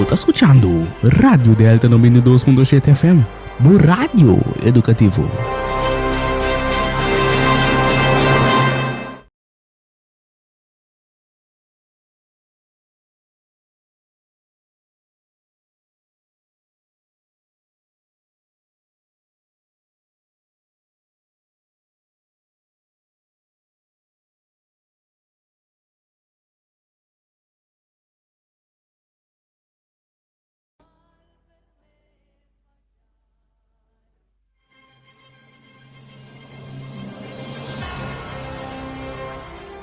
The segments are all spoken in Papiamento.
Bo ta skuchando Radio Delta 92.7 FM, bo radio edukativo.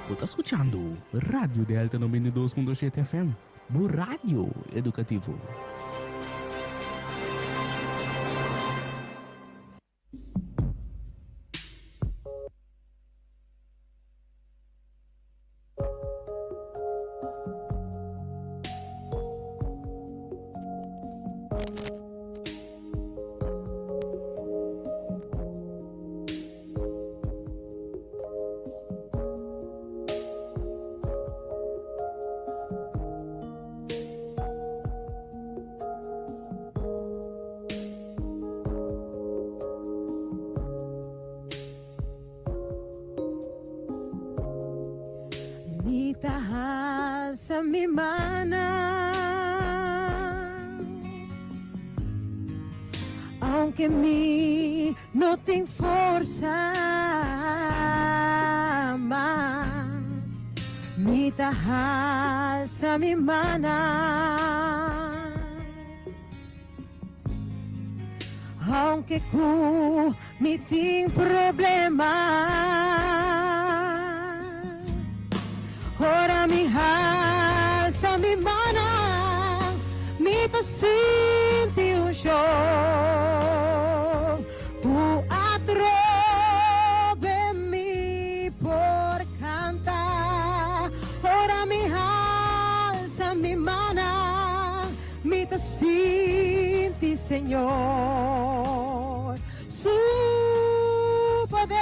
Bo ta skuchando Radio Delta 92.7 FM, bo radio edukativo. Mi ta halsa mi mannan, aunke mi no tin forsa mas. Mi ta halsa mi mannan. Aunke ku mi tin problema, ora mi halsa mi mannan, mi ta sinti un shon ku atrobe mi por kanta. Ora mi halsa mi mannan, Mi ta sinti Señor su poder.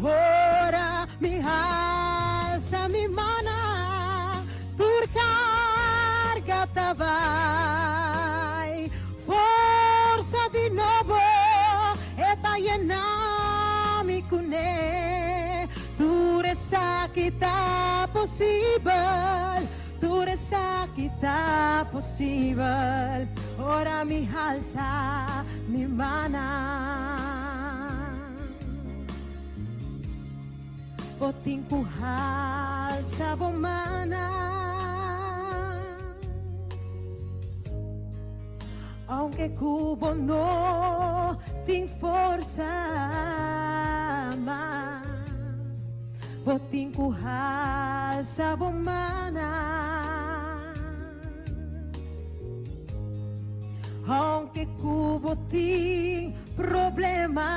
Ora mi halsa mi mannan, tur carga ta bai. Forsa di nobo e ta yena mi cune. Tur esaki ta posibel, tur esaki ta posibel, ora mi halsa mi mannan. Bo tin ku halsa bo mannan, aunke ku bo no tin forsa mas. Bo tin ku halsa bo mannan, aunke ku bo tin problema.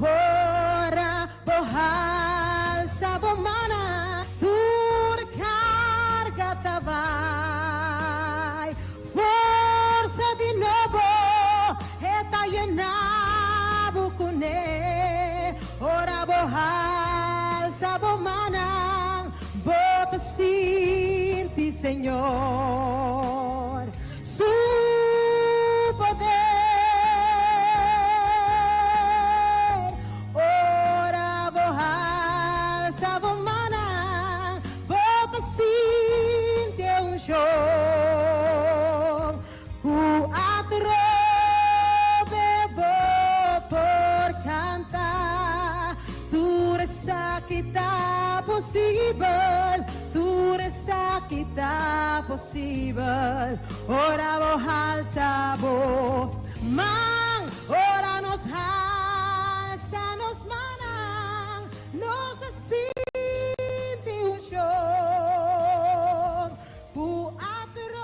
Ora bo halsa bo mannan, tur karga ta bai. Forsa di nobo e ta yena bo kuné. Ora bo halsa bo mannan, bo ta sinti Señor su poder. Ora bo halsa bo mannan, bo ta sinti e unshon ku atrobe bo por kanta. Tur esaki ta posibel, tur esaki ta posibel, ora bo halsa bo man, ora nos halsa nos mannan, nos ta sinti un shon ku atrobe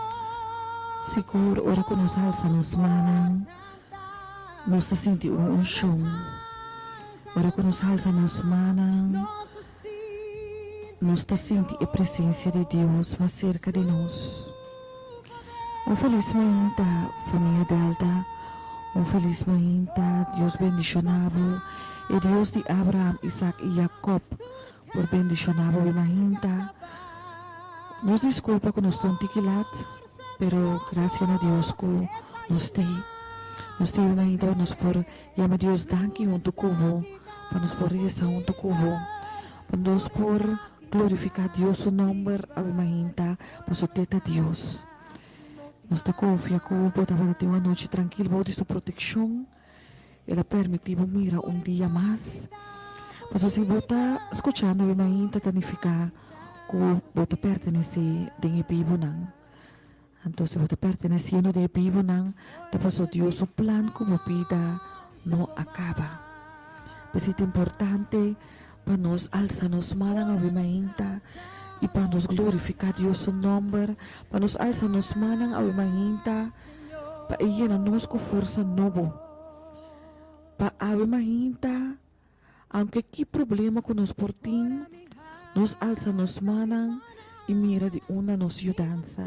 Sigur ora ku nos halsa nos mannan, nos ta sinti un unshon. Ora ku nos halsa nos mannan, nos ta sinti e presensia di Dios mas serka di nos. Un felis mainta, famia Delta. Un felis mainta. Dios bendiciona bo. E Dios di Abraham, Isaac y Jacob. por bendishoná bo bimahinta. Nos diskulpa ku nos ta un tiki lat, pero grasia na Dios ku nos t'ei. Nos t'ei bimahinta pa nos por yama Dios danki huntu ku bo, pa nos por resa huntu ku bo, pa nos por glorifiká Dios su nòmber abimahinta, pasobra t'e ta Dios. Nos ta konfia ku bo tabata tin un anochi trankil bou di su protekshon. El a permití bo mira un dia mas. Pasobra si bo ta skuchando mi mainta ta nifiká ku bo ta pertenesé den e bibunan. Anto si bo ta pertenesiendo den e bibunan ta pasobra Dios su plan ku bo bida no a kaba. P'esei ta importante pa nos alsa nos mannan awe mainta i pa nos glorifiká Dios su nòmber, pa nos alsa nos mannan awe mainta pa e yena nos ku forsa nobo. Pa awe mainta, aunke ki problema ku nos por tin, nos alsa nos mannan i mira di unda nos yudansa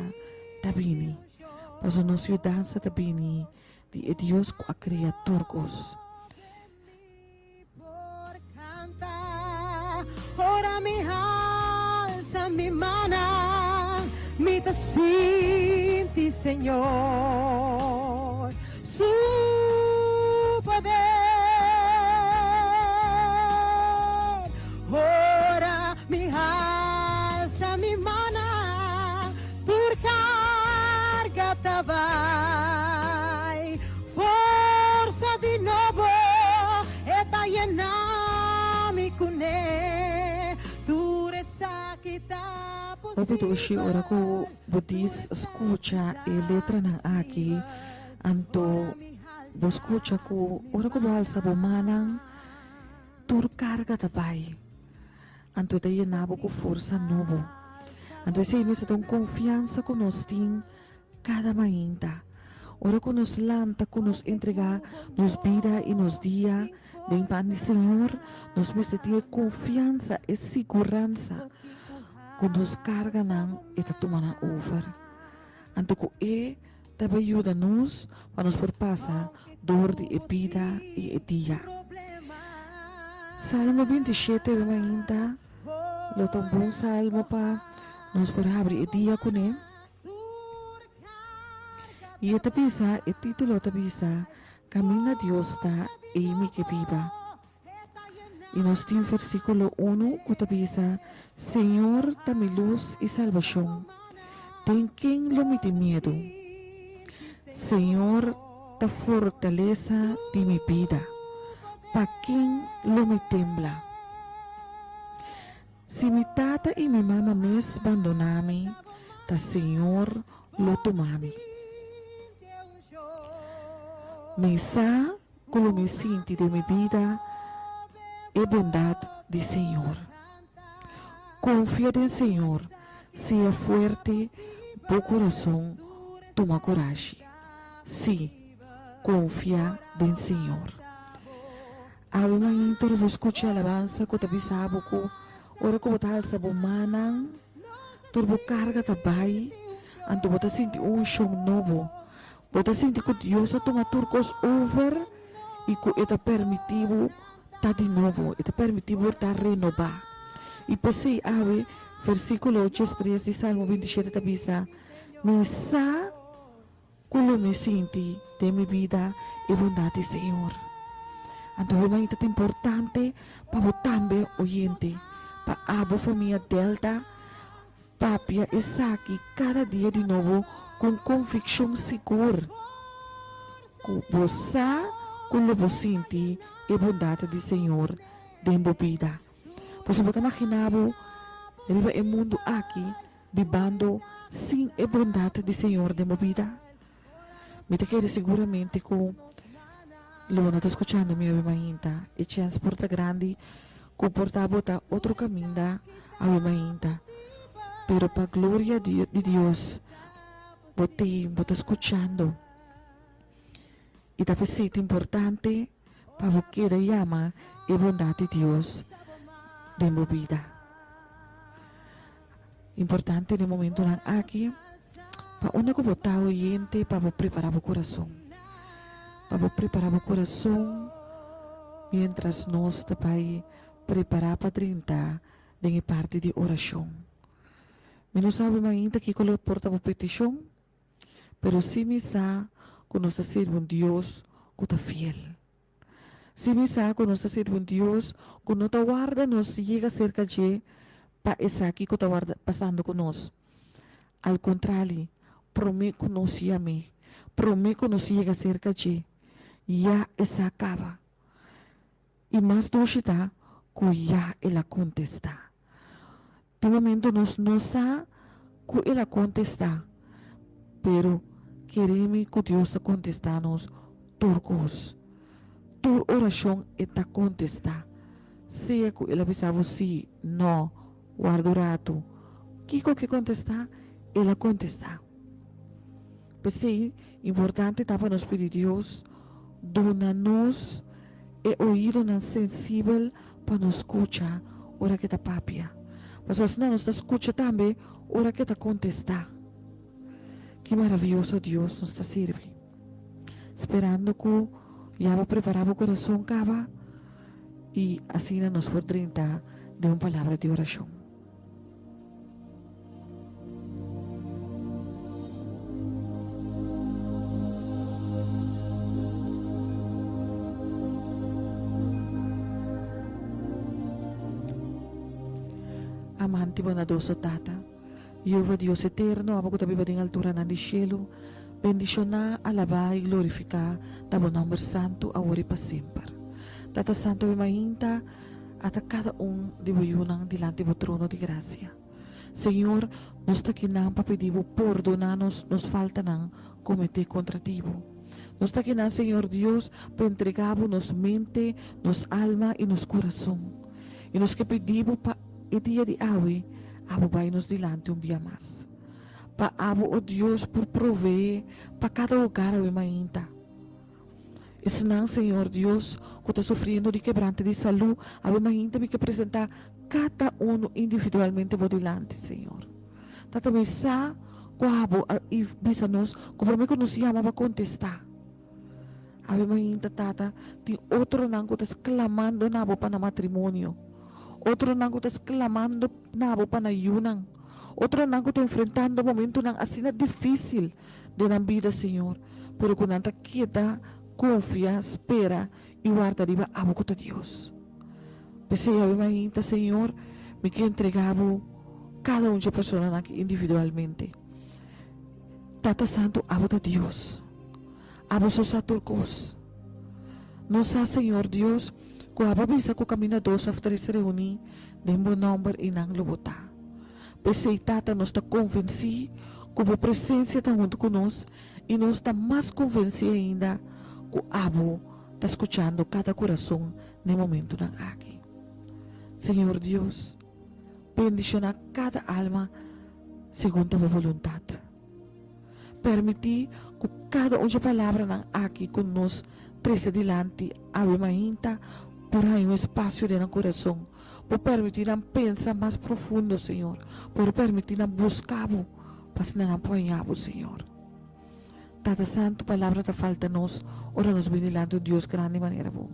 ta bini. Pasobra nos yudansa ta bini di e Dios ku a krea tur kos. Ora mi alsa mi mana, mi ta sinti Señor su poder. Ora mi alsa mi mana, tur carga ta bai. Forsa di nobo e ta yena mi kuné, tur esaki ta Hopi dushi ora posibel. ku bo dis skucha e letranan aki, anto bo skucha ku ora ku bo alsa bo mannan tur karga ta bai, anto e ta yena bo ku forsa nobo. Anto esei mester ta un konfiansa ku nos tin Kada mainta, ora ku nos lanta ku nos entregá nos bida i nos dia den man di Señor, nos mester tin e konfiansa, e siguransa ku nos karganan e ta tuma nan over. Anto ku e ta bai yuda nos pa nos por pasa dor di e bida i e dia. Salmo 27 e mainta lo ta un bon salmo pa nos por habri e dia kuné. I e ta bisa, e título ta bisa, Kaminda Dios ta, ei mi ke biba. I nos tin versíkulo unu ku ta bisa, Señor ta mi lus i salbashon, den ken lo mi tin miedu? Señor ta fortalesa di mi bida, pa ken lo mi tembla? Si mi tata i mi mama mes bandoná mi, ta Señor lo tuma mi. Mi sa ku lo mi sinti den mi bida e bondat di Señor. Konfia den Señor, sea fuerte, bo kurason tuma kurashi. Sí, konfia den Señor. Awe mainta ora bo skucha alabansa ku ta bisa bo ku ora ku bo ta halsa bo mannan, tur bo karga ta bai, anto bo ta sinti un unshon nobo. Bo ta sinti ku Dios a tuma tur kos over i ku e ta permití bo ta di nobo, e ta permití bo ta renobá. I p'esei awe versíkulo 83 di Salmo 27 ta bisa, Mi sa. Ku lo mi sinti den mi bida e bondat di Señor. Anto hopi mainta ta importante pa bo tambe oyente, pa abo famia Delta papia esaki kada dia di nobo ku un konvikshon sigur ku bo sa ku lo bo sinti e bondat di Señor den bo bida. Pasobra bo ta magina bo riba e mundu aki Bibando sin e bondat di Señor den bo bida? Mi ta kere siguramente ku lo bo no ta skuchando mi awe mainta. E chèns por ta grandi ku por ta bo ta otro kaminda awe mainta. Pero pa gloria di Dios bo tin, bo ta skuchando. I ta p'esei ta importante pa bo keda yama e bondat di Dios den bo bida. Importante den momentonan aki pa unda ku bo ta oyente pa bo prepara bo kurason. Pa bo prepara bo kurason mientras nos ta bai prepara pa drenta. den e parti di orashon. Mi no sabi mainta kiko lo por ta bo petishon, pero sí mi sa ku nos ta sirbi un Dios ku ta fiel. Sí mi sa ku nos ta sirbi un Dios ku no ta warda nos yega serka dje pa esaki ku ta warda pasando ku nos. Al kontrali, promé ku nos yam'é, promé ku nos yega serka dje, ya e sa kaba. I mas dushi ta ku ya el a kontestá. Tin momento nos no sa ku el a kontestá, pero kere mi ku Dios ta kontestá nos tur kos. Tur orashon e ta kontestá, sea ku el a bisa bo sí, no, warda un ratu. Kiko ke kontestá, el a kontestá. P'esei, importante ta pa nos pidi Dios duna nos e oidonan sensibel pa nos skucha ora ku e ta papia. Pasobra asina nos ta skucha tambe ora ku e ta kontestá. Ki maravioso Dios nos ta sirbi! Sperando ku ya bo prepará bo kurason kaba i asina nos por drenta den un palabra di orashon. Amante bondadoso Tata, Jehova Dios eterno, abo ku ta biba den alturanan di shelu, bendishoná, alabá i glorifiká ta bo nòmber santu awor i pa semper. Tata Santu, mi mainta. Ata kada un di bo yunan dilanti bo trono di grasia. Señor, nos ta kinan pa pidi bo pordoná nos nos faltanan kometé kontra di bo. Nos ta kinan, Señor Dios, pa entregá bo nos mente, nos alma i nos kurason. I nos ke pidi bo pa e dia di awe abo bai nos dilanti un bia mas. Pa abo, o Dios, por proveé pa kada hogar awe mainta. Esnan, Señor Dios, ku ta sufriendo di kebrante di salú, awe mainta mi ke presentá kada unu individualmente bo dilanti, Señor. Tata, mi sa ku abo a bisa nos ku promé ku nos yama bo a kontestá. Awe mainta, Tata, tin otronan ku ta sklamando na bo pa nan matrimonio, otronan ku ta sklamando na bo pa nan yunan, otronan ku ta enfrentando momentunan asina difísil den nan bida, Señor, pero ku nan ta keda konfia, spera i warda riba abo ku ta Dios. P'esei awe mainta, Señor, mi ke entrega bo kada un dje personanan aki individualmente. Tata Santu, abo ta Dios. Abo so sa tur kos. Nos sa, Señor Dios, ku abo a bisa ku kaminda dos òf tres reuní den bo nòmber i nan lo bo ta. P'esei, Tata, nos ta konvensí ku bo presensia ta huntu ku nos i nos ta mas konvensí ainda ku abo ta skuchando kada kurason n'e momentunan aki. Señor Dios, bendishoná kada alma segun ta bo boluntat. Permití ku kada un dje palabranan aki ku nos trese dilanti awe mainta por haña un espasio den nan kurason. Bo permití nan pensa mas profundo, Señor. Por permití nan busca Bo, pa asina nan por haña Bo, Señor. Tata Santu, palabra ta falta nos ora nos bini dilanti un Dios grandi manera Bo.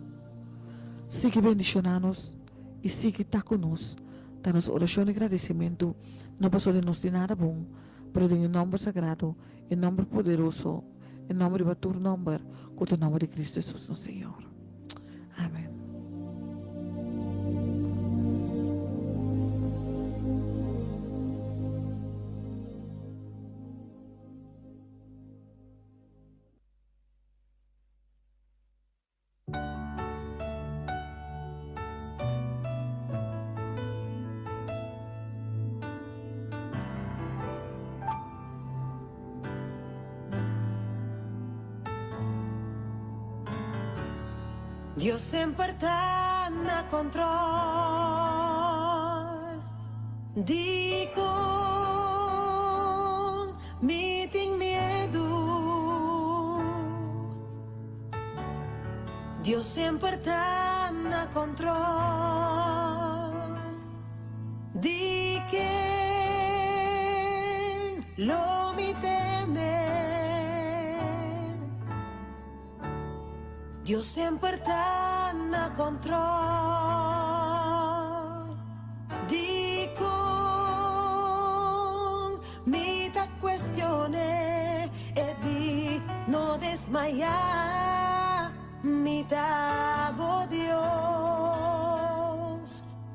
Sigui bendiciona nos y sigui ta cu nos. Ta nos oracion y gradicimentu, no pasobra nos tin nada bon, pero den e nomber sagrado, e nomber poderoso, e nomber riba tur nomber, cu ta e nomber di Cristo Jesus nos Señor. Amen. Dios semper ta na control Dikon mi tin miedu Dios semper ta na control Di ken lo mi teme? Dios semper ta na control. Di. desmayá, mi ta bo Dios.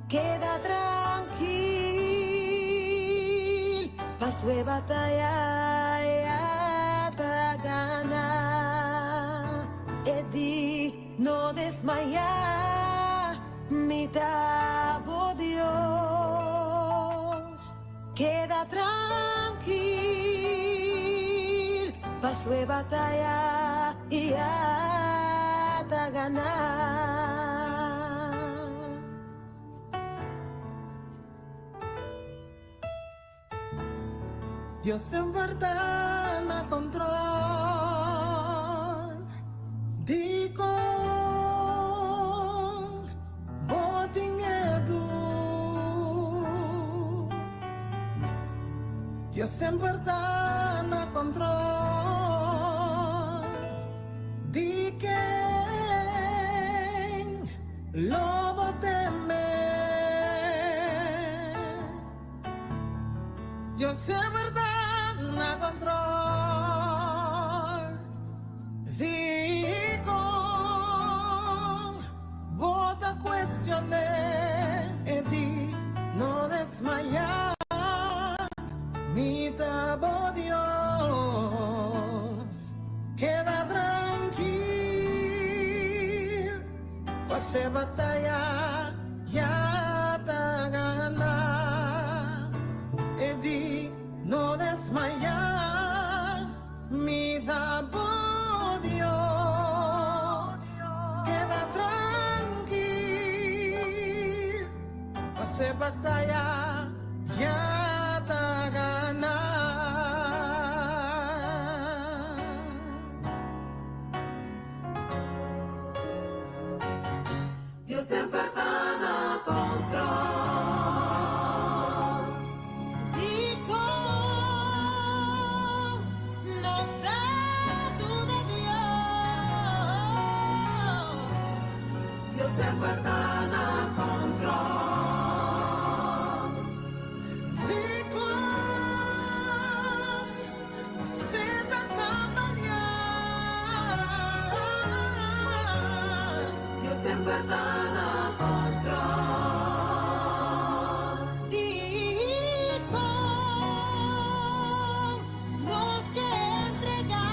Keda trankil, paso e bataya ya ta gana. E di no desmayá, mi ta bo Dios. Keda trankil, paso e bataya ya ta gana. Dios semper ta na control. Dikon bo tin miedu? Dios semper ta na control. Di ken lo bo teme? Dios semper ta na control. Dikon bo ta cuestion'é? E di no desmayá, mi ta bo Dios. Keda trankil, paso e bataya ya ta gana. E di no desmayá, mi ta bo Dios. Keda trankil, paso e bataya ya ta gana. Dios semper ta na control. Dikon nos ta duda Dios? Dios semper ta na control. Dikon nos fe ta tambaleá? Dios semper ta na control. Dikon nos ke entregá?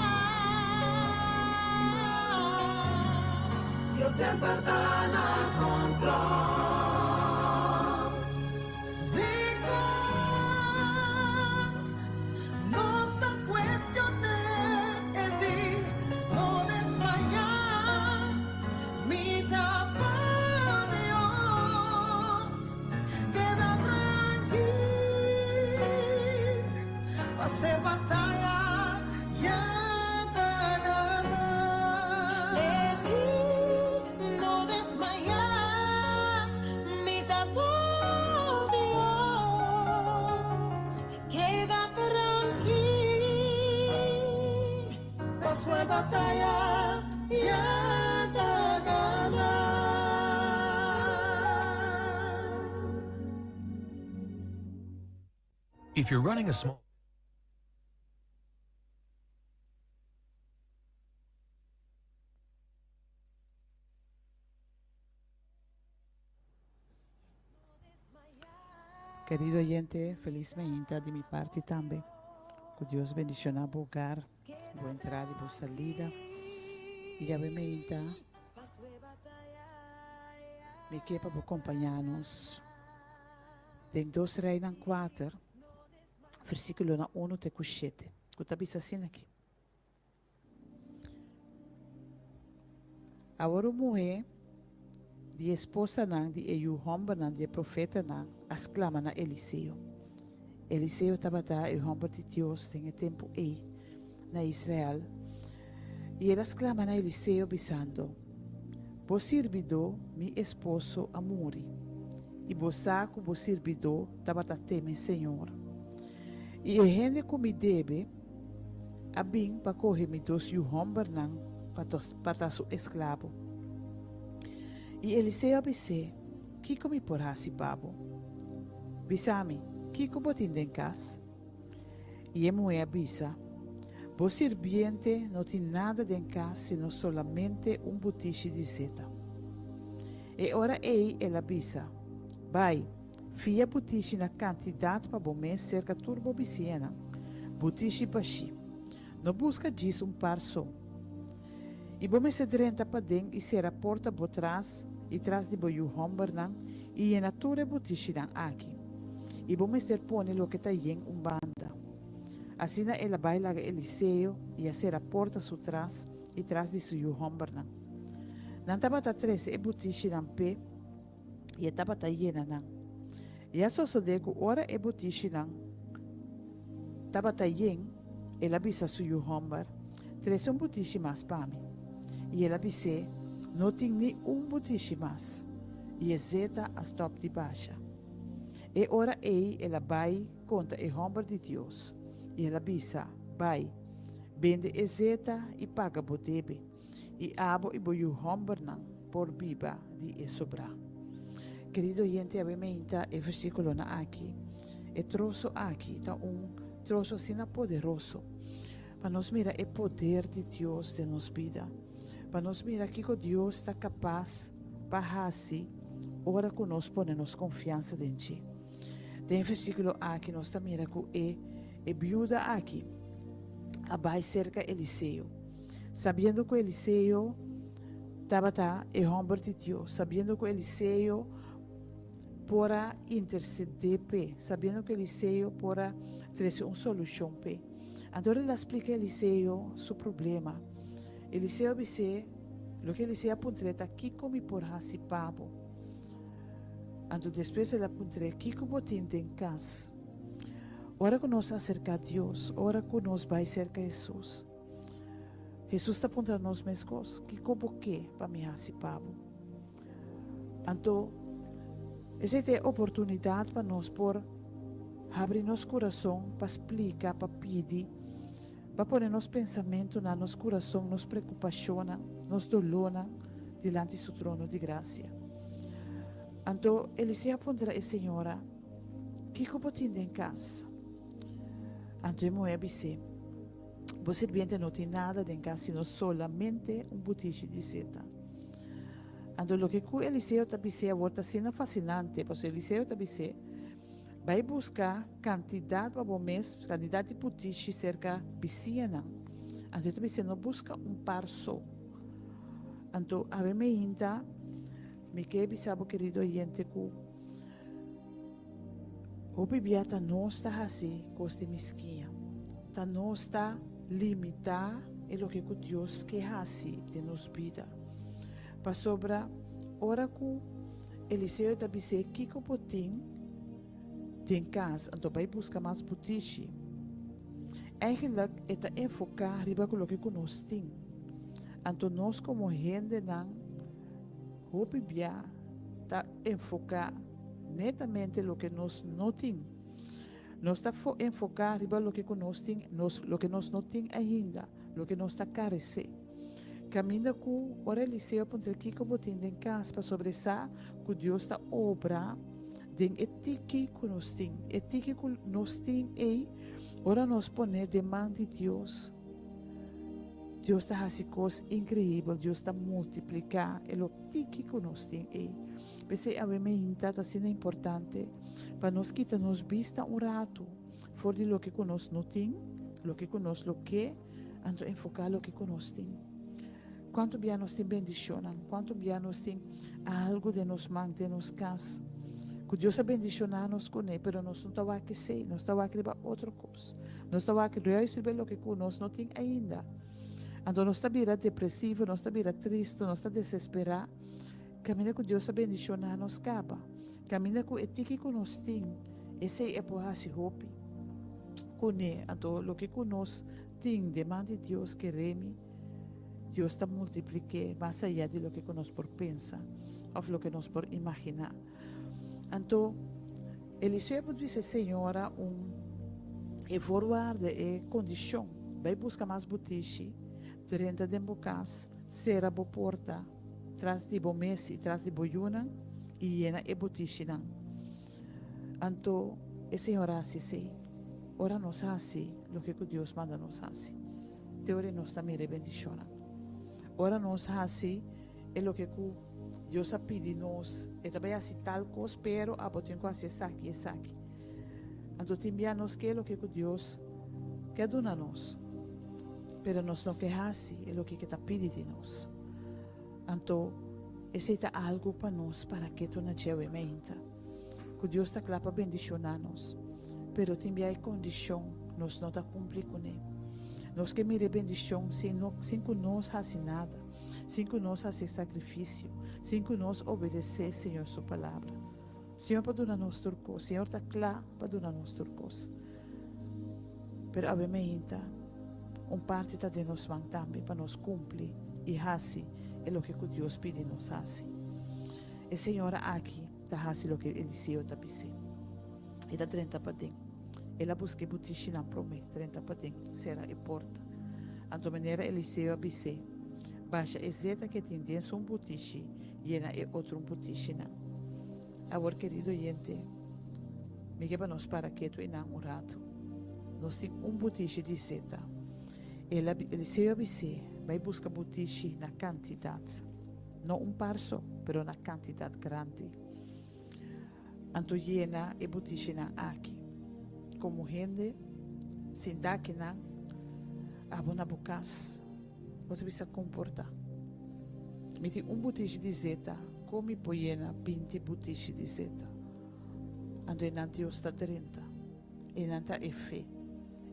Dios semper ta na control. Dikon nos ta cuestion'é? E di no desmayá, mi ta bo Dios. Keda trankil, paso e bataya ya ta gana. E di no desmayá, mi ta bo Dios. Keda trankil, paso e bataya ya ta gana. If you're running a small Kerido oyente, felis mainta di mi parti tambe. Ku Dios bendishoná bo hogar, bo entrada i bo salida. I awe mainta mi ke pa bo kompañá nos den Dos Reinan kuater, versíkulonan unu te ku shete, ku ta bisa asina aki. Awor un muhé di e esposanan di e yu hòmbernan di e profetanan a sklama na Eliseo. Eliseo tabata e hòmber di Dios den e tempu ei na Israel, i el a sklama na Eliseo bisando, Bo sirbidó, mi esposo, a muri, i bo sa ku bo sirbidó tabata teme señor. I e hende ku mi debe a bin pa kohe mi dos yu hòmbernan pa ta su esklabo. I Eliseo a bis'é, Kiko mi por hasi pa bo? Bisa mi, kiko bo tin den kas? I e muhé a bisa, Bo sirbiente no tin nada den kas sino solamente un butishi di zeta. E ora ei el a bisa, Bai, fia butishi na kantidat pa bo mes serka tur bo bisiñanan, butishi bashí. No buska djis un par so. I bo mester drenta paden i sera porta bo tras i tras di bo yu hòmbernan i yena tur e butishinan aki. I bo mester pone loke ta yen un banda. Asina el a bai laga Eliseo i a sera porta su tras i tras di su yu hòmbernan. Nan tabata trese e butishinan p'e i e tabata yena nan. I a sosodé ku ora e butishinan tabata yen, el a bisa su yu hòmber, Trese un butishi mas pa mi. I el a bis'é, No tin ni un butishi mas. I e zeta a stòp di basha. E ora ei el a bai konta e hòmber di Dios, i el a bisa, Bai, bende e zeta i paga bo debe. I abo i bo yu hòmbernan por biba di e sobrá. Kerido oyente, awe meinta e versíkulonan aki. E troso aki ta un troso asina poderoso pa nos mira e poder di Dios den nos bida, pa nos mira kiko Dios ta kapas pa hasi ora ku nos pone nos konfiansa den dje. Den e versíkulo aki nos ta mira ku e e biuda aki a bai serka Eliseo. Sabiendo ku Eliseo tabata e hòmber di Dios, sabiendo ku Eliseo por a intersedé p'e, sabiendo ku Eliseo por a trese un solushon p'e. Anto el a splika Eliseo su problema. Eliseo a bis'é, Loke Eliseo a puntr'é ta, Kiko mi por hasi pa bo? Anto despues el a puntr'é, Kiko bo tin den kas? Ora ku nos aserká Dios, ora ku nos bai serka Hesus, Hesus ta puntra nos meskos, Kiko bo ke pa mi hasi pa bo? Anto, esei ta e oportunidat pa nos por habri nos kurason pa splika, pa pidi, pa pone nos pensamentunan, nos kurason, nos preokupashonnan, nos dolónan dilanti su trono di grasia. Anto, Eliseo a puntra e señora, Kiko bo tin den kas? Anto e muhé a bis'é, Bo sirbiente no tin nada den kas sino solamente un butishi di seta. Anto loke ku Eliseo ta bis'é awor ta asina fasinante, pasobra Eliseo ta bis'é, Bai buska kantidat pa bo mes, kantidat di butishi serka bisiñanan. Anto e ta bis'é, No buska un par so. Anto awe meinta mi ke bisa bo kerido oyente ku Hopi bia ta nos ta hasi kos di miskiña. Ta nos ta limitá e loke ku Dios ke hasi den nos bida. Pasobra ora ku Eliseo ta bis'é kiko bo tin den kas, anto bai buska mas butishi. Eigenlik e ta enfoká riba ku loke ku nos tin. Anto nos komo hendenan hopi bia ta enfoká netamente loke nos no tin. Nos ta enfoká riba loke ku nos tin, nos, loke nos no tin ainda, loke nos ta karesé. Kaminda ku ora Eliseo a puntra kiko bo tin den kas pasobra e sa ku Dios ta obra den e tiki ku nos tin. E tiki ku nos tin ei, ora nos pon'é den man di Dios, Dios ta hasi kos inkreibel, Dios ta multipliká e lo tiki ku nos tin ei. P'esei awe meinta ta asina importante pa nos kita nos bista un ratu for di loke ku nos no tin, loke ku nos lo ke, anto enfoká loke ku nos tin. Kuantu bia nos tin bendishonnan, kuantu bia nos tin algu den nos man, den nos kas, ku Dios a bendishoná nos kuné, pero nos no ta wak esei, nos ta wak riba otro kos. Nos ta wak juist riba e loke ku nos no tin ainda. Anto nos ta bira depresivo, nos ta bira tristu, nos ta desesperá. Kaminda ku Dios a bendishoná nos kaba, kaminda ku e tiki ku nos tin, esei e por hasi hopi kuné. Anto loke ku nos tin den man di Dios kere mi, Dios ta multiplik'é mas ayá di loke ku nos por pensa òf loke nos por imaginá. Anto Eliseo a por bisa e señora un e voorwaarde, e kondishon, bai buska mas butishi, drenta den bo kas, sera bo porta, Tras di bo mes i tras di bo yunan, i yena e botishinan. Anto e Señor a hasi esei. Ora nos hasi loke ku Dios manda nos hasi. Te ora nos ta mira e bendishonnan. Ora nos hasi e loke ku Dios a pidi nos, e ta bai hasi tal kos, pero abo tin ku hasi esaki i esaki. Anto tin bia nos ke loke ku Dios ke duna nos, pero nos no ke hasi e loke ke ta pidi di nos. Anto esei ta algu pa nos para ketu na dje awemeinta, ku Dios ta kla pa bendishoná nos, pero tin bia e kondishon nos no ta kumpli kuné. Nos ke mira e bendishon sin no sin ku nos hasi nada, sin ku nos hasi e sakrifisio, sin ku nos obedesé Señor su palabra. Señor por duna nos tur kos, Señor ta kla pa duna nos tur kos. Pero awemeinta un parti ta den nos man tambe pa nos kumpli i hasi e loke ku Dios pidi nos hasi. E señora aki ta hasi loke Eliseo ta bis'é. E ta drenta paden. El a buska e butishinan promé, drenta paden, sera e porta. Anto manera Eliseo a bis'é, Basha e zeta ke tin den su un butishi yena e otro un butishinan. Awor kerido oyente, mi ke pa nos para ketu einan un ratu. Nos tin un butishi di zeta. El a, Eliseo a bis'é, Bai buska butishi na kantidat. No un par so, pero na kantidat grandi. Anto yena e butishinan aki. Komo hende, sinta akinan, abo na bo kas. Bo ta bisa komportá. Mi tin un butishi di zeta, kon mi por yena binti butishi di zeta? Anto einan Dios ta drenta, einan ta e fe,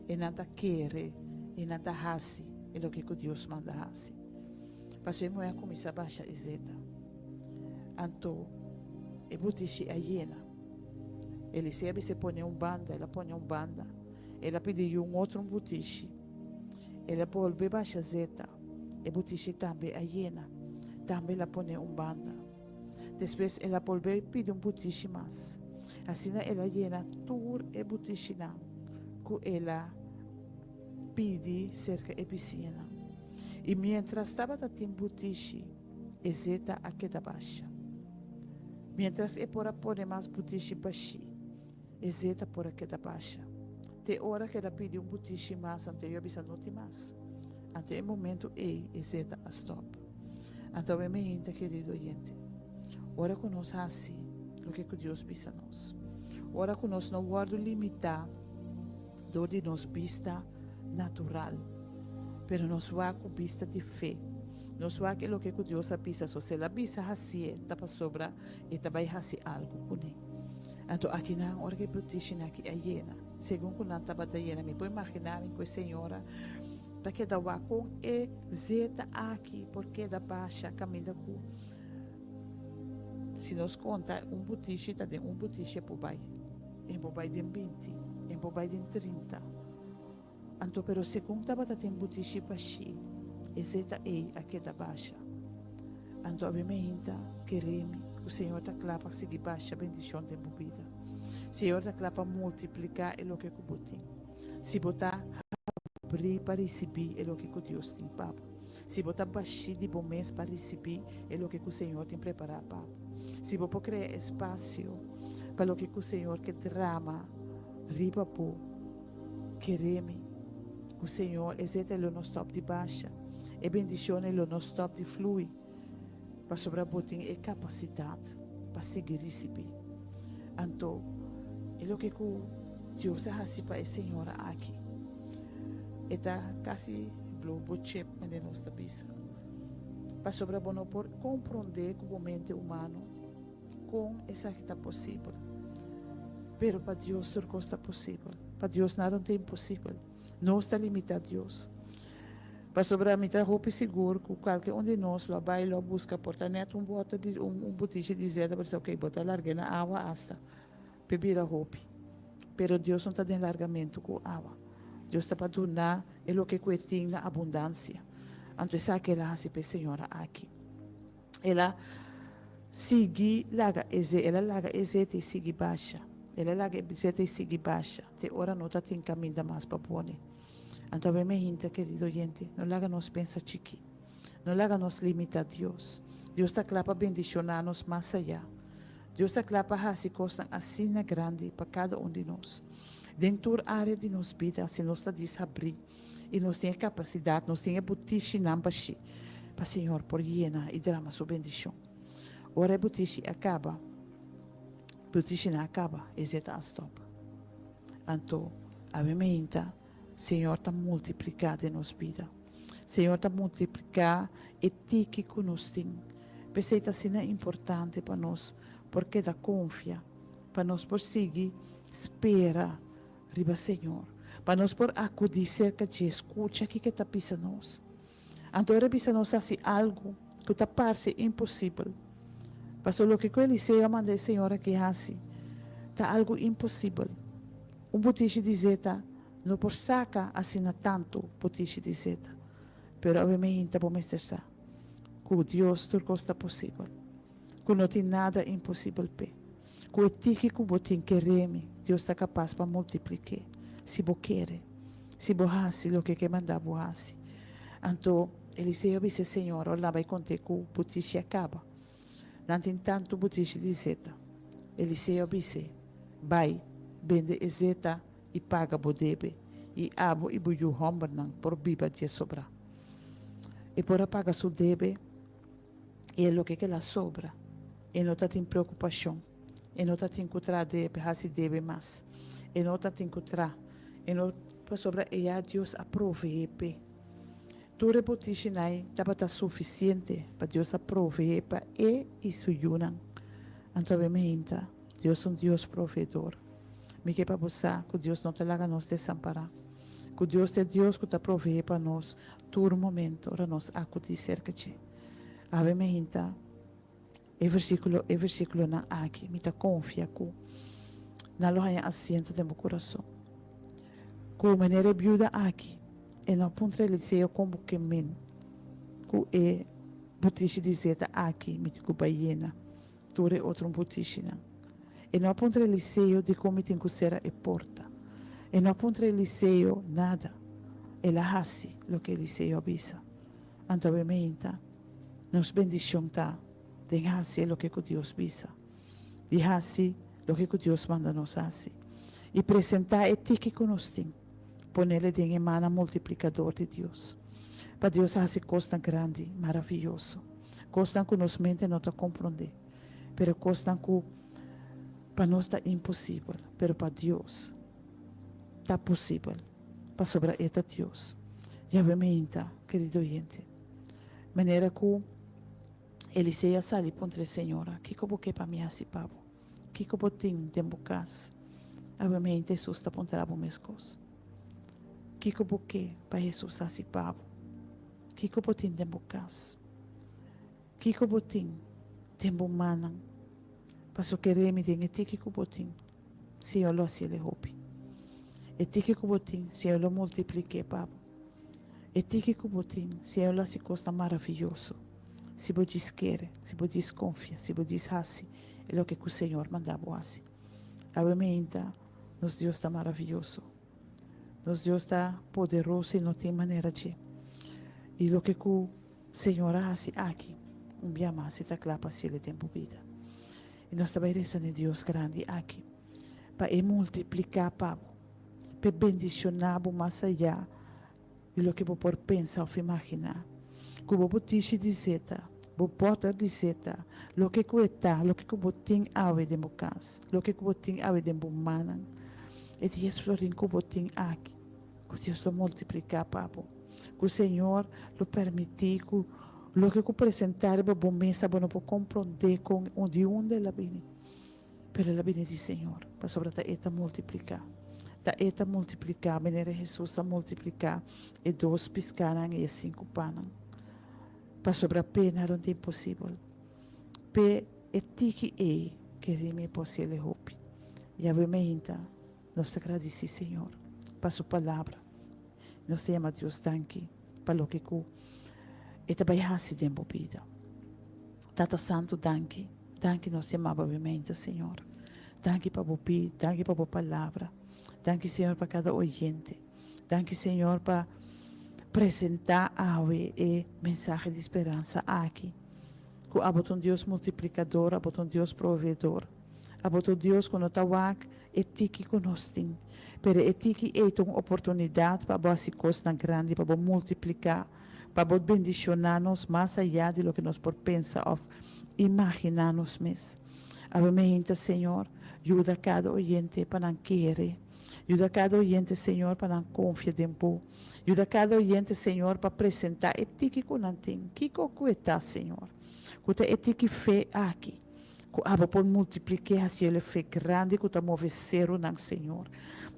einan ta kere, einan ta hasi e loke ku Dios manda hasi. Pasobra e muhé a kuminsá basha e zeta. Anto e butishi a yena. Eliseo a bisa e pone un banda, el a pone un banda. El a pidi yu un otro un butishi. El a bolbe basha zeta, e butishi tambe a yena. Tambe el a pone un banda. Despues el a bolbe pidi un butishi mas. Asina el a yena tur e butishinan ku el a pidi serka e bisiñanan. I miéntras tabata tin butishi, e zeta a keda basha. Miéntras e por a pone mas butishi bashí, E zeta por a keda basha. Te ora ku el a pidi un butishi mas, anto yo a bisa no tin mas. Anto e momentu ei e zeta a stòp. Anto awe meinta, kerido oyente, ora ku nos hasi loke ku Dios bisa nos, ora ku nos no wòrdu limitá dor di nos bista natural, pero nos wak ku bista di fe, nos wak e loke ku Dios a bisa, so si el a bisa hasié ta pasobra e ta bai hasi algu kuné. Anto akinan ora ku e butishinan aki a yena, segun ku nan tabata yena, mi por imaginá mi ku e señora ta keda wak kon e zeta aki por keda basha kaminda ku si nos konta un butishi ta den un butishi e por bai, e por bai den binti, e por bai den trinta. Anto pero segun tabata tin butishi bashí, e zeta ei a keda basha. Anto awe meinta, kere mi, ku Señor ta kla pa sigui basha bendishon den bo bida. Señor ta kla pa multipliká e loke ku bo tin. Si bo ta habrí pa risibí e loke ku Dios tin pa bo. Si bo ta bashí di bo mes pa risibí e loke ku Señor tin prepará pa bo. Si bo por krea espasio pa loke ku Señor ke drama riba bo. Kere mi ku Señor e zeta lo no stòp di basha, e bendishonnan lo no stòp di flui, pasobra bo tin e kapasidat pa sigui risibí. Anto, e loke ku Dios a hasi pa e señora aki, e ta kasi blow bo chip, manera nos ta bisa, pasobra bo no por komprondé ku bo mente humano. Kon esaki ta posibel? Pero pa Dios tur kos ta posibel. Pa Dios nada no ta imposibel. Nos ta limitá Dios. Pasobra mi ta hopi sigur ku kualke un di nos lo a bai lo a buska por ta nèt un bòter di un butishi di zeta pa bisa oke bo ta larg'é na awa asta p'e bira hopi. Pero Dios no ta den largamentu ku awa. Dios ta pa duna e loke ku e tin na abundansia. Anto esaki el a hasi pa e señora aki. El a sigui laga e ze, el a laga e zeta i sigui basha. El a laga e zeta i sigui basha te ora no ta tin kaminda mas pa pone. Anto awe mi hinta, kerido oyente, no laga nos pensa chiki. No laga nos limita Dios. Dios ta kla pa bendishoná nos mas ayá. Dios ta kla pa hasi kosnan asina grandi pa kada un di nos. Den tur área di nos bida, si nos ta dishabrí. I nos tin e kapasidat, nos tin e butishinan bashí pa Señor por yena i drama su bendishon. Ora e butishi a kaba, butishinan a kaba, e zeta a stòp. Anto, awe meinta, Señor ta multipliká den nos bida. Señor ta multipliká e tiki ku nos tin. P'esei ta asina importante pa nos por keda konfia, pa nos por sigui spera riba Señor, pa nos por akudí serka dje, skucha kiko e ta bisa nos. Anto ora e bisa nos hasi algu ku ta parse imposibel, pasobra loke ku Eliseo a manda e señor aki hasi ta algu imposibel. Un butishi di zeta no por saka asina tantu butishi di zeta. Pero awe meinta bo mester sa ku Dios tur kos ta posibel, ku no tin nada imposibel p'e. Ku e tiki ku bo tin kere mi, Dios ta kapas pa multiplik'é, si bo kere, si bo hasi loke ke manda bo hasi. Anto Eliseo a bisa e señora, Ora nan bai kont'é ku butishi a kaba, nan tin tantu butishi di zeta. Eliseo a bis'é, Bai, bende e zeta i paga bo debe, i abo i bo yu hòmbernan por biba dje sobrá. E por a paga su debe. I e loke kila sobra, e no ta tin preokupashon, e no ta tin ku tra debe, hasi debe mas, e no ta tin ku tra, e no, pasobra e ya Dios a proveé p'e. Tur e botishinai tabata sufisiente pa Dios a proveé pa e i su yunan. Anto awe meinta, Dios ta un Dios proveedor. Mi ke pa bo sa ku Dios no ta laga nos desampará, ku Dios ta e Dios ku ta proveé pa nos tur momento ora nos akudí serka dje. Awe meinta e versíkulo e versíkulonan aki mi ta konfia ku nan lo haña asiento den bo kurason. Ku manera e biuda aki e no a puntra Eliseo kon bo ke men ku e butishi di zeta aki mi tin ku bai yena tur e otro butishinan. E no a puntra Eliseo dikon mi tin ku sera e porta. E no a puntra Eliseo nada. El a hasi loke Eliseo a bisa. Anto awe meinta, nos bendishon ta den hasi e loke ku Dios bisa, di hasi loke ku Dios manda nos hasi, i presentá e tiki ku nos tin, ponele den e mannan multiplikador di Dios, pa Dios hasi kosnan grandi, maravioso, kosnan ku nos mente no ta komprondé. Pero kosnan ku pa nos ta imposibel, pero pa Dios ta posibel, pasobra E ta Dios. Yahweh meinta, kerido oyente. Manera ku Eliseo a sali puntra e señora, Kiko bo ke pa mi hasi pa bo? Kiko bo tin den bo kas? Yahweh meinta, Hesus ta puntra bo meskos. Kiko bo ke pa Hesus hasi pa bo? Kiko bo tin den bo kas? Kiko bo tin den bo mannan? Paso kere mi den e tiki ku bo tin, Señor lo hasiel e hopi. E tiki ku bo tin, Señor lo multiplik'é pa bo. E tiki ku bo tin, Señor lo hasi kosnan maravioso. Si bo djis kere, si bo djis konfia, si bo djis hasi e loke ku Señor manda bo hasi. Awe meinta, nos Dios ta maravioso. Nos Dios ta poderoso i no tin manera dje. I loke ku Señor a hasi aki un bia mas i ta kla pa hasiel e den bo bida. I nos ta bai resa n'e Dios grandi aki pa e multipliká pa bo, pa e bendishoná bo mas ayá di loke bo por pensa òf imaginá. Ku bo butishi di zeta, bo bòter di zeta, loke ku e ta, loke ku bo tin awe den bo kas, loke ku bo tin awe den bo mannan, e dies florin ku bo tin aki, Ku Dios lo multipliká pa bo. Ku Señor lo permití ku loke ku presentá riba bo mesa bo no por komprondé kon un di unda el a bini. Pero el a bini di Señor, pasobra ta E ta multipliká. Ta E ta multipliká manera Hesus a multipliká e dos piskánan i e sinku pannan. Pasobra p'e nada no ta imposibel. P'e e tiki ei keri mi por hasiel e hopi. Yahweh meinta. Nos ta gradisí Señor pa su palabra. Nos ta yama Dios danki pa loke ku E ta bai hasi den bo bida. Tata Santu danki, danki nos yama bo abimentu Señor. Danki pa bo bida, danki pa bo palabra. Danki Señor pa kada oyente. Danki Señor pa presentá awe e mensahe di speransa aki. Ku abo ta un Dios multiplikador, abo ta un Dios proveedor. Abo ta un Dios ku no ta wak. e tiki ku nos tin. Pero e tiki ei ta un oportunidat pa bo hasi kosnan grandi, pa bo multipliká, pa bo bendishoná nos mas ayá di loke nos por pensa òf imaginá nos mes. Awe meinta, Señor, yuda kada oyente pa nan kere. Yuda kada oyente, Señor, pa nan konfia den Bo. Yuda kada oyente, Señor, pa presentá e tiki ku nan tin. Kiko ku e ta, Señor? Ku ta e tiki fe aki, ku Abo por multiplik'é hasi el e fe grandi ku ta move serunan, Señor.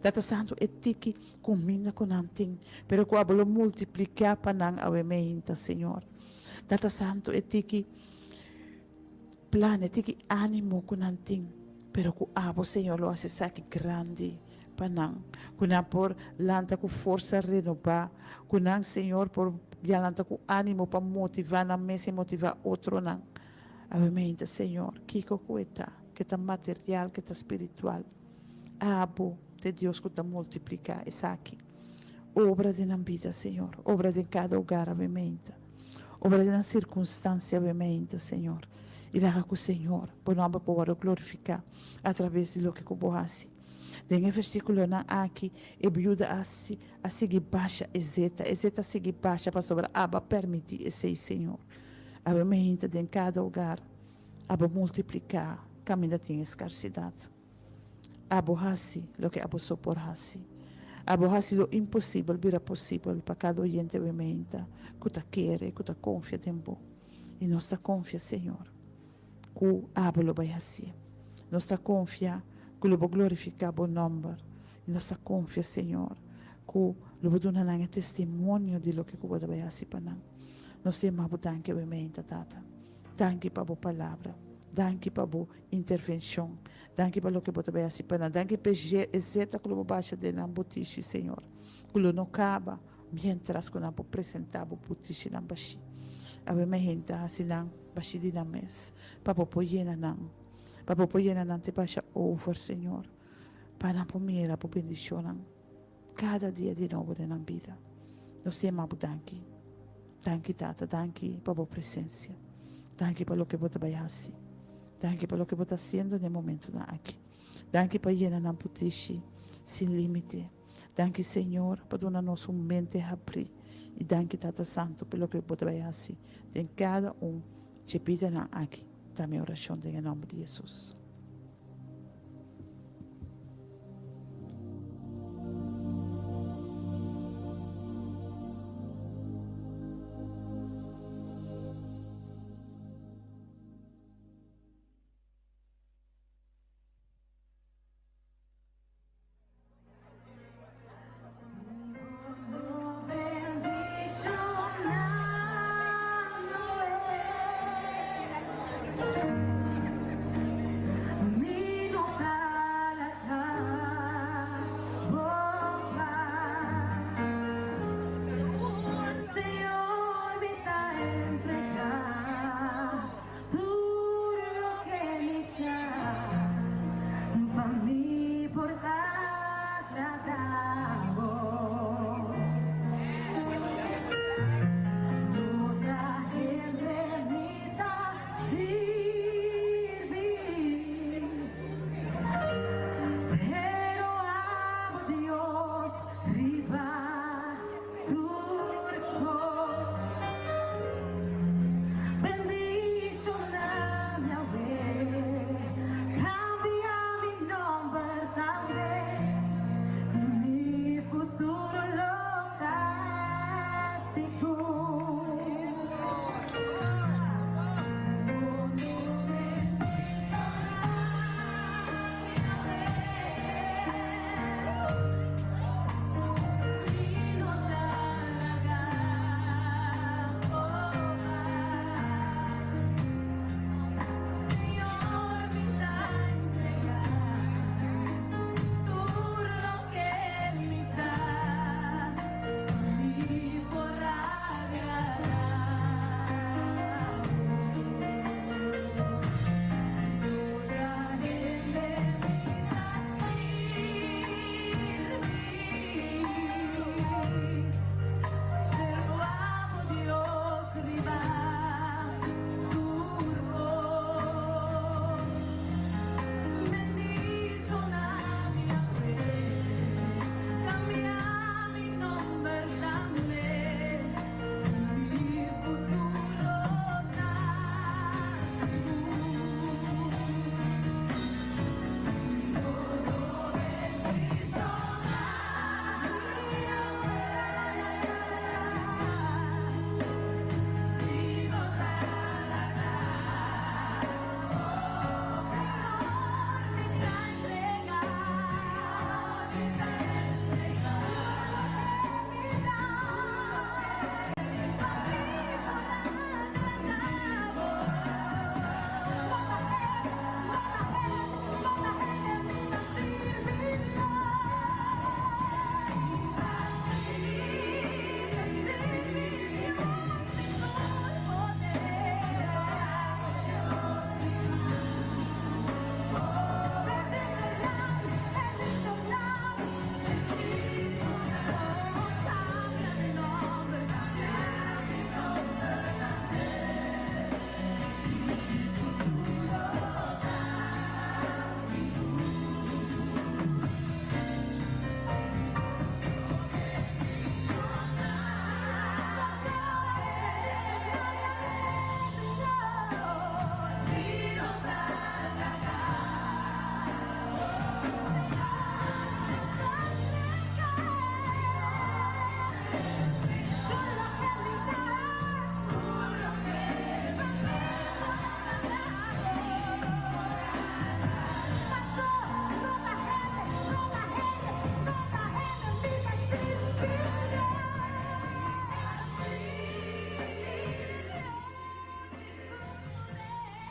Tata Santu, e tiki kuminda ku nan tin, pero ku Abo lo multipliká pa nan awe meinta, Señor. Tata Santu, e tiki plan, e tiki ánimo ku nan tin, pero ku Abo, Señor, lo hasi esaki grandi pa nan, ku nan por lanta ku forsa renobá, ku nan, Señor, por bia lanta ku ánimo pa motivá nan mes i motivá otronan. Awe meinta, Señor, kiko ku e ta, ke ta material, ke ta spiritual, Abo ta e Dios ku ta multipliká esaki. Obra den nan bida, Señor, obra den kada hogar awe meinta, obra den nan sirkunstansia awe meinta, Señor, i laga ku, Señor, bo nòmber por wòrdu glorifiká atraves di loke ku bo hasi. Den e versíkulonan aki, e biuda a a sigui basha e zeta. E zeta a sigui basha pasobra Abo a permití esei, Señor. Abo meinta den kada hogar. Abo multipliká kaminda tin eskarsidat. Abo hasi loke abo so por hasi. Abo hasi lo imposibel bira posibel pa kada oyente awe meinta ku ta kere, ku ta konfia den bo. I nos ta konfia, Señor, ku abo lo bai hasié. Nos ta konfia ku lo bo glorifiká bo nòmber. I nos ta konfia, Señor, ku lo bo duna nan e testimonio di loke ku bo ta bai hasi pa nan. Nos ta yama bo danki awe meinta, Tata. Danki pa bo palabra. Danki pa bo intervenshon. Danki pa loke bo ta bai hasi pa nan. Danki pa e zeta ku lo bo basha den nan butishi, Señor, ku lo no kaba miéntras ku nan por presentá bo butishinan bashí. Awe mi hende ta hasi nan bashí di nan mes, pa bo por yena nan, pa bo por yena nan te basha over, Señor, pa nan por mira bo bendishonnan. Kada dia di nobo den nan bida. Nos ta yama bo danki. Danki Tata, danki pa bo presencia. Danki pa loke bo ta bai hasi. Danki pa loke bo ta hasiendo den momentonan aki. Danki pa yena nan putishi sin limite. Danki Señor pa duna nos un mente habri. I danki Tata Santo pa loke bo ta bai hasi den kada un dje bidanan aki. Ta mi orashon den e nomber di Jesus.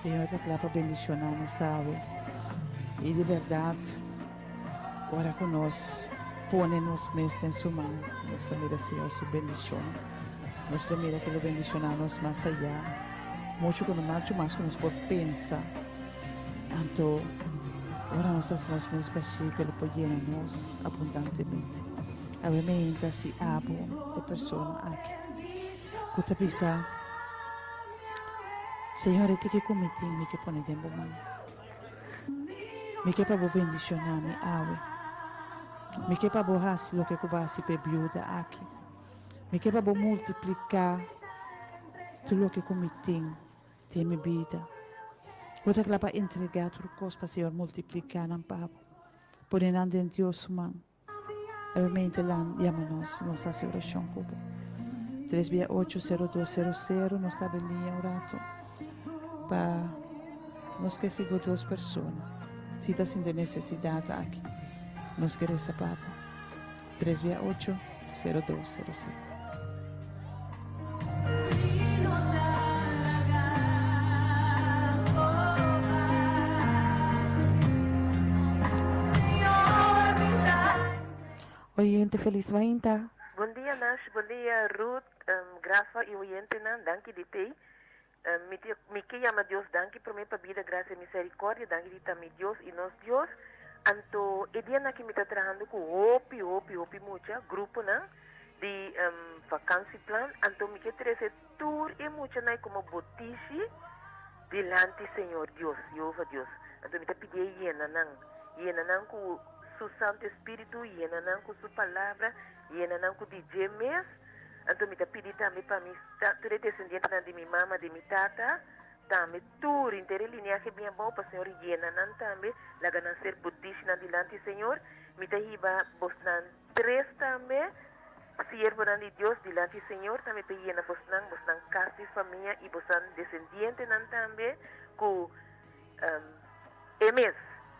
Señor ta kla pa bendishoná nos awe. I di bèrdat, ora ku nos pone nos mes den Su man, nos lo mira Señor su bendishon. Nos lo mira ku E lo bendishoná nos mas ayá, muchu ku muchu mas ku nos por pensa. Anto, ora nos hasi nos mes bashí, ku E lo por yena nos abundantemente. Awe meinta si abo ta e persona aki ku ta bisa, Señor, e tiki ku mi tin mi ke pone den bo man. Mi ke pa bo bendishoná mi awe. Mi ke pa bo hasi loke ku bo a hasi pa e biuda aki. Mi ke pa bo multipliká tur loke ku mi tin den mi bida. Bo ta kla pa entregá tur kos pa Señor multipliká nan pa bo. Pone nan den Dios su man. Obviamente lan yama nos, nos ta hasi orashon ku bo. Tres bia ocho sero dos sero sero, nos ta abri liña un rato pa nos ke sigur dos persona. Si ta sinti nesesidat aki, nos ke resa pa bo. Tres bia ocho sero dos sero sero. Oyente felis mainta. Bon dia Nash, bon dia Ruth, Grafa y oyentenan, danki di tey. Mi ta mi ke yama Dios danki prome pa bida, gracia y misericordia, danki di ta mi Dios y nos Dios. Anto e dianan aki mi ta trahando cu hopi hopi hopi mucha, gruponan di vakantieplan, anto mi ke trece tur e muchanan ei como botishi dilanti Señor Dios, Jehovah Dios. Anto mi ta pidi e yena nan, yena nan cu Su Santo Espiritu, yena nan cu Su Palabra, yena nan cu di dje mes. Anto mi ta pidi tambe pa mi tur e desendientenan di mi mama, di mi tata, tambe tur henter e lineahe bien abou pa Señor yena nan tambe, laga nan ser budishnan dilanti Señor. Mi ta hiba bosnan tres tambe, siervonan di Dios dilanti Señor tambe pa yena bosnan, bosnan kas di famia i bosnan desendientenan tambe ku E mes,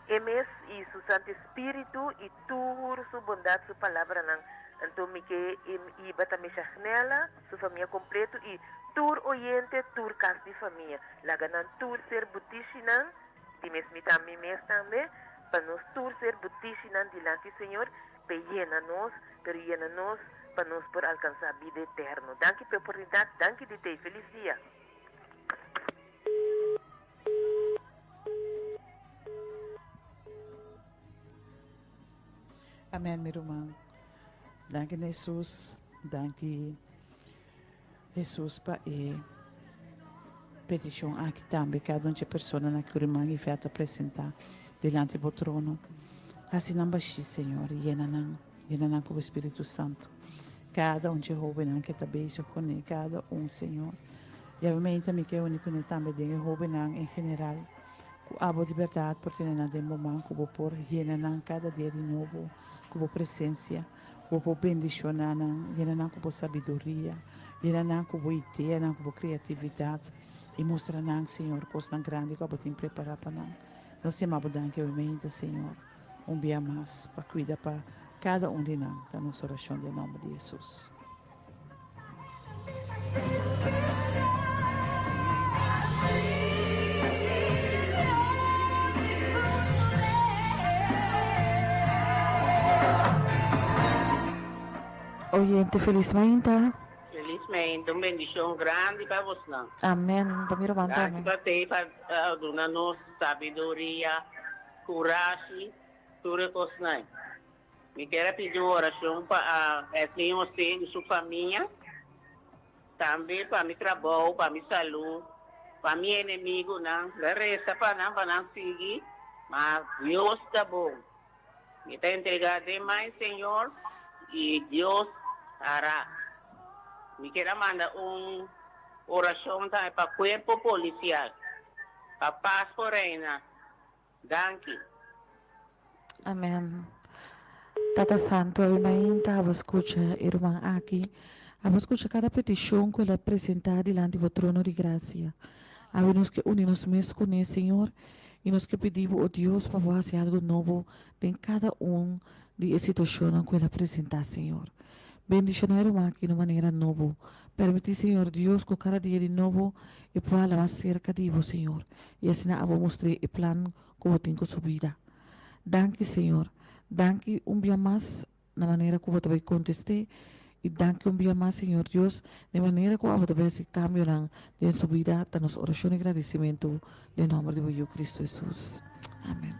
E mes i Su Santu Spiritu i tur Su bondat, Su palabranan. Anto mi ke hiba tambe Shagnella, su famia kompleto i tur oyente, tur kas di famia. Laga nan tur ser butishinan, di mes mi ta mi mes tambe, pa nos tur ser butishinan dilanti Señor, p'e yena nos, pero yena nos pa nos por alkansá bida eterno. Danki p'e oportunidat, danki di tei. Felis dia! Amen mi ruman. Danki na Hesus. Danki Hesus pa e peticion aki tambe. Cada un dje personanan cu ruman Yvette a presenta dilanti bo trono. Haci nan bashi Señor. Yena nan. Yena nan cu bo Spiritu Santo. Cada un dje hobennan ke ta bezig cune. Cada un Señor. Yabamente mi ke uni cune tambe den e hobennan en general. Ku abo di bèrdat por tene nan den bo man, ku bo por yena nan kada dia di nobo ku bo presensia, ku bo por bendishoná nan, yena nan ku bo sabiduria, yena nan ku bo ideanan, ku bo kreatividat, i mustra nan, Señor, kosnan grandi ku abo tin prepará pa nan. Nos yama bo danki obviamente, Señor, un bia mas pa kuida pa kada un di nan, ta nos orashon den nòmber di Hesus. Oyente felis mainta. Felis mainta, un bendicion grandi pa bosnan. Amen, pa mi ruman Danki tambe. pa tei pa duna nos sabiduria, curashi, tur e cosnan. Mi kier a pidi un oracion pa Edwin Jose y su famia, tambe pa mi trabou, pa mi salud, pa mi enemigunan. Mi a reza pa nan, pa nan sigui, ma Dios ta bon. Mi ta entrega den man Señor y Dios hará. Mi kier a manda un oracion tambe pa cuerpo policial, pa paz por reina. Danki. Amen. Tata Santo, awe mainta abo scucha e ruman aki. Abo scucha cada peticion cu el a presenta dilanti bo trono di gracia. Awe nos ke uni nos mes cune, Señor, y nos ke pidi bo, o Dios, pa bo haci algo nobo den cada un di e situacionnan cu el a presenta, Señor. Bendishoná e ruman aki na un manera nobo. Permití, Señor Dios, ku kada dia di nobo e por hala mas serka di Bo, Señor, i asina abo mustr'é e plan ku Bo tin ku su bida. Danki, Señor. Danki un bia mas na manera ku Bo ta bai kontest'é, i danki un bia mas, Señor Dios, na e manera ku abo ta bai hasi kambionan den su bida. Ta nos orashon i gradisimentu den nòmber di Bo Yu, Kristu Hesus. Amen.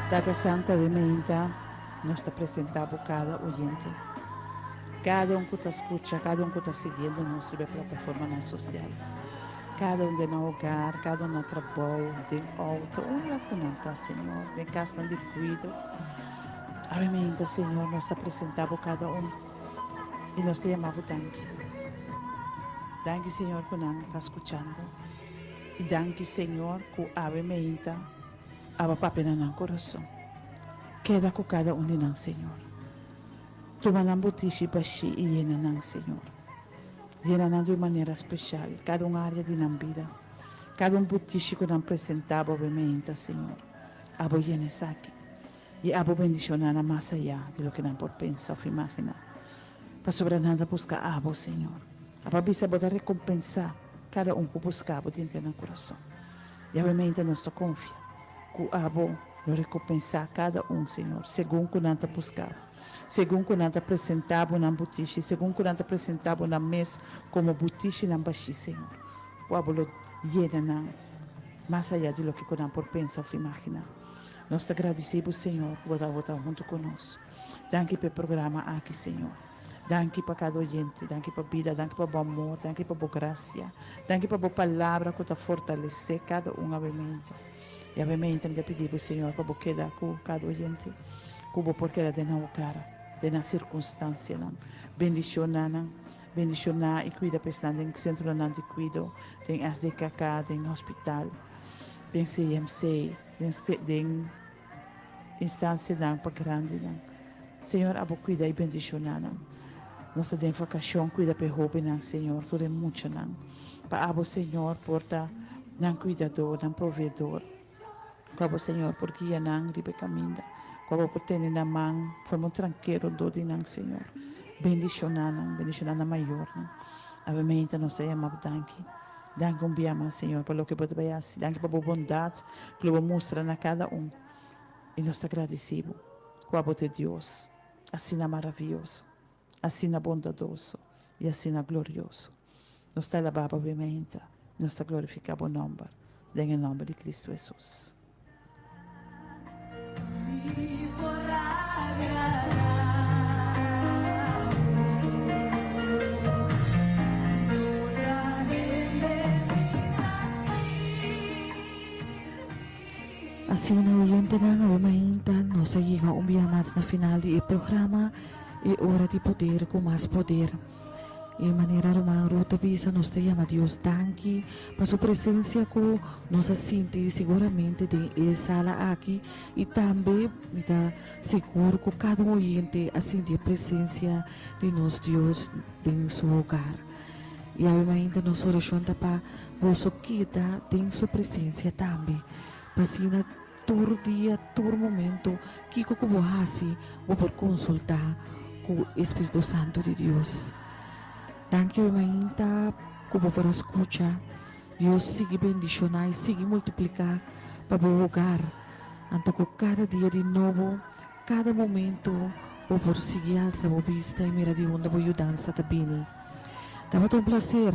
Tata Santo awe meinta nos ta presenta bo cada oyente, cada un cu ta scucha, cada un cu ta siguiendo nos riba e plataformanan social, cada un den nan hogar, cada un na trabou, den auto, unda cu nan ta Señor, den casnan di cuido. Awe meinta Señor nos ta presenta bo cada un. I nos ta yama bo danki. Danki Señor ku nan ta skuchando. I danki Señor ku awe meinta aba papia na nan kurason. Keda ku kada un di nan Señor. Tuma nan butishi bashí i yena nan Señor. Yena nan di un manera speshal kada un área di nan bida. Kada un butishi ku nan presentá bo awe meinta Señor, abo yena esaki. I abo bendishoná nan mas ayá di loke nan por pensa òf imaginá, pasobra nan ta buska abo, Señor. Abo a bisa bo ta rekompensá kada un ku buska bo di henter nan kurason. I awemente nos ta konfia ku abo lo rekompensá kada un, Señor, segun ku nan ta buska bo, segun ku nan ta presentá bo nan butishi, segun ku nan ta presentá bo nan mes komo butishinan bashí, Señor, ku abo lo yena nan mas ayá di loke ku nan por pensa òf imaginá. Nos ta gradisí bo Señor ku bo tabata huntu ku nos. Danki pa e programa aki Señor. Danki pa kada oyente, danki pa bida, danki pa bo amor, danki pa bo grasia, danki pa bo palabra ku ta fortalesé kada un awemente. I awemente mi ta pidi bo Señor pa bo keda ku kada oyente, ku bo por keda den nan hogar, den nan sirkunstansianan. Bendishoná nan, bendishoná i kuida pa esnan den sentronan di kuido, den SDKK, den hospital, den CMC. Den den instancianan pa grandinan. Señor abo cuida y bendiciona nan. Nos ta den vacacion cuida pa e hobennan Señor tur e muchanan. Pa abo Señor por ta nan cuidador, nan proveedor. Cu abo Señor por guia nan riba e caminda. Cu abo por tene nan man forma un trankero dor di nan Señor. Bendiciona nan, bendiciona nan mayornan. Awe meinta nos ta yama bo danki. Danki un bia mas, Señor, pa loke bo ta bai hasi. Danki pa bo bondat ku lo bo mustra na kada un. I nos ta gradisí bo ku abo ta e Dios asina maravioso, asina bondadoso i asina glorioso. Nos ta alabá bo obviamente, nos ta glorifiká bo nòmber den e nòmber di Kristu Hesus. Asina oyentenan awe mainta nos a yega un bia mas na final di e programa E Ora di Poder ku Mas Poder. E manera ruman Ruth ta bisa nos ta yama Dios danki pa su presencia cu nos a sinti siguramente den e sala aki y tambe mi ta sigur cu cada un oyente a sinti e presencia di nos Dios den su hogar. Y awe mainta nos oracion ta pa boso keda den su presencia tambe pa asina Tur dia, tur momento, kiko ku bo hasi, bo por konsultá ku e Spiritu Santu di Dios. Danki hoy mainta ku bo por a skucha. Dios sigui bendishoná i sigui multipliká pa bo hogar. Anto ku kada dia di nobo, kada momento. Bo por sigui alsa bo bista i mira di unda bo yudansa ta bini. Tabata un plaser.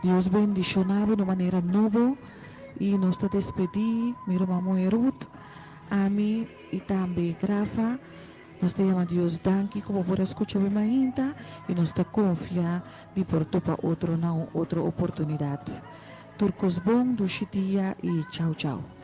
Dios bendiciona bo na un manera nobo y nos ta despedi mi ruman muhe Ruth, ami y tambe Grafa. Nos ta yama Dios danki cu bo por a scucha bo mainta y nos ta confia di por topa otro na un otro oportunidad. Tur cos bon, dushi dia y chao chao.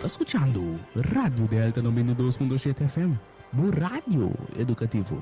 ta skuchando Radio Delta 92.7 FM, bo radio edukativo.